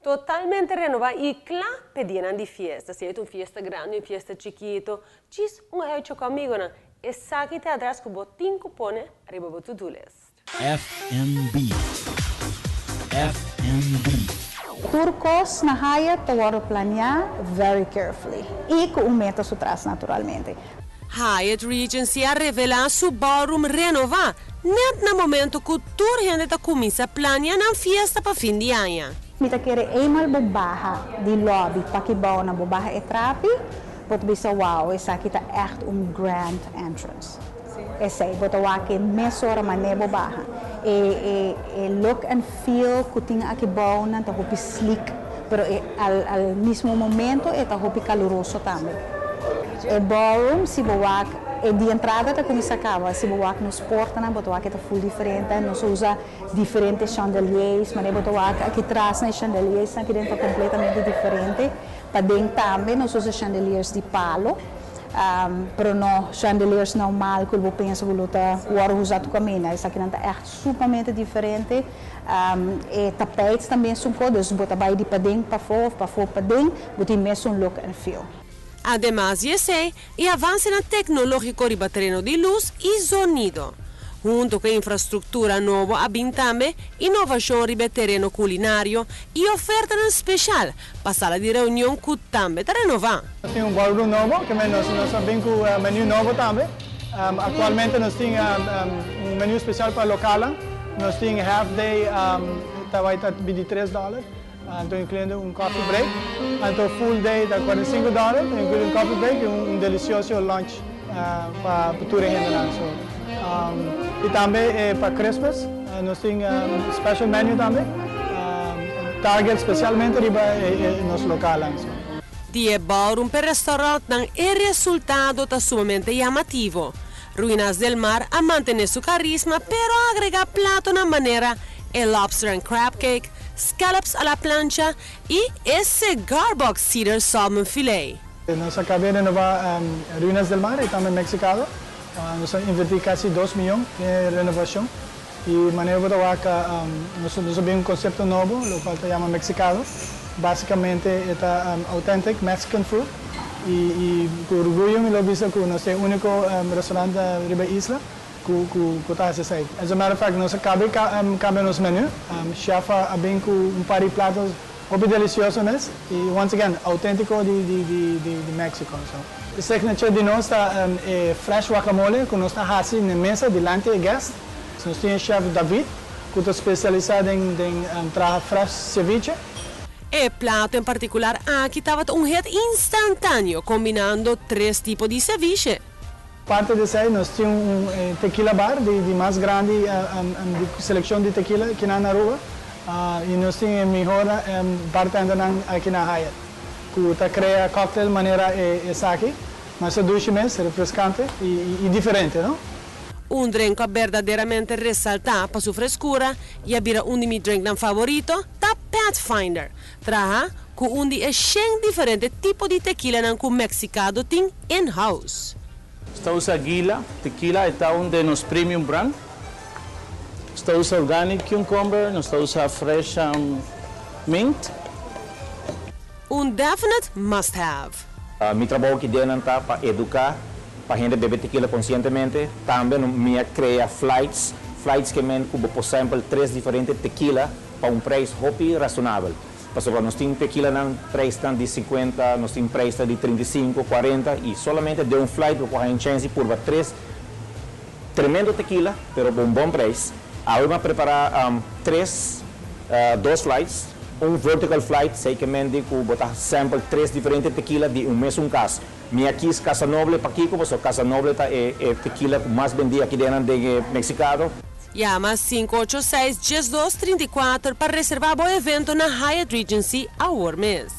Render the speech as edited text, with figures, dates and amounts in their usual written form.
Totalmente renoba y cla pa dia di fiesta. Sea un fiesta grandi, un fiesta chikito, djis un uitje cu amigo, esaki ta adres cu bo tin cu pone riba bo to-do list. FNB. FNB. Tur cos na Hyatt ta wordo planea very carefully. Y cu un meta su tras, naturalmente. Hyatt Regency a revela su ballroom renoba, net na momento cu tur hende ta cuminsa planea nan fiesta pa fin di aña. Mi ta kere eenmaal bo baha di lobby pa aki bou na bo baha e trapi, bo ta bisa, "Wow, esaki ta echt un grand entrance." Esey, bo ta wak mesora mane bo baha. E look and feel cu tin aki bou nan ta hopi sleek, pero e, al mesmo momento e ta hopi caluroso tambe. E ballroom, si bo wak, e di entrada ta cuminsa caba, si bo wak nos porta nan, bo ta wak ta full diferente, nos usa diferente chandeliers, maar bo ta wak aki tras na chandeliers aki den ta completamente diferente. Paden tambe nos usa chandeliers di palo, pero no chandeliers normal cu bo pensa cu ta wordo usa tur caminda. Esaki nan ta echt sumamente diferente. E tapijt tambe su cos, dus bo ta bay di paden pafo, pafo paden, bo tin mesun look and feel. Ademas di esey, e avance tecnologico riba tereno di luz y sonido. Hunto cu infrastructura nobo, a bin tambe innovacion riba tereno culinario y oferta special pa sala di reunion cu tambe ta renoba. Nos tin un ballroom nobo, cu nos a bin cu un menu nobo tambe. Actualmente nos tin un menu special pa local. Nos tin half day, ta bay ta 23 dollar, anto incluyendo un coffee break. Anto full day ta 45 dollar, incluyendo un coffee break y un delicioso lunch pa tur hende. So, y tambe pa Christmas, nos tin un special menu tambe, target specialmente riba nos local. So. Di ballroom pa restaurant, e resultado ta sumamente yamativo. Ruinas del Mar a mantene su carisma, pero a agrega plato na manera e lobster and crab cake, scallops a la plancha y e cigar box cedar salmon filet. Nos a caba di renoba Ruinas del Mar y tambe Mexicado. Nos a inverti casi 2 miyon den renobacion. Y manera bo ta wak, nos a bin un concepto nobo, loke ta yama Mexicado. Basicamente, ta authentic Mexican food. Y cu orguyo mi lo bisa cu nos ta e unico restaurant riba isla cu ta haci esey. As a matter of fact, nos a caba di cambia nos menu. Chef a bin cu un par di plato hopi delicioso mes. Y once again, autentico di Mexico. So, e signature di nos ta e fresh guacamole cu nos ta haci na mesa dilanti e guest. Nos tin chef David, cu ta specialisa den traha fresh ceviche. E plato en particular aki tabata un hit instantaneo, combinando tres tipo di ceviche. Parti di esey, nos tin un tequila bar di mas grandi di seleccion di tequila aki na Aruba. Y nos tin e miho bartender aki na Hyatt, cu ta crea cocktail manera esaki, mas dushi mes, refrescante y diferente, no? Un drink cu berdaderamente resalta pa su frescura y a bira un di mi drinknan favorito, ta Pathfinder. Traha cu un di e diferente tipo di tequila nan cu Mexicado tin in-house. Ta usa Aguila, tequila ta un di nos premium brand. Ta usa organic cucumber, nos ta usa fresh mint. Un definite must have. Mi trabou aki den ta pa educa pa hende bebe tequila conscientemente. Tambe mi a crea flights, flights kiermen cu por sample tres diferente tequila pa un prijs hopi razonabel. Pasobra nos tin tequila nan prijs di 50, nos tin prijs di 35, 40 y solamente den un flight bo por chance purba tres tremendo tequila, pero pa un bon prijs. Awor mi a prepara tres, dos flights, un vertical flight, esey kiermen cu bo ta sample tres diferente tequila di un mesun cas. Mi aki Casa Noble pakico, pasobra Casa Noble ta e tequila mas bendi aki den Mexicado. Yama 586-1234 pa reserva bo evento na Hyatt Regency awor mes.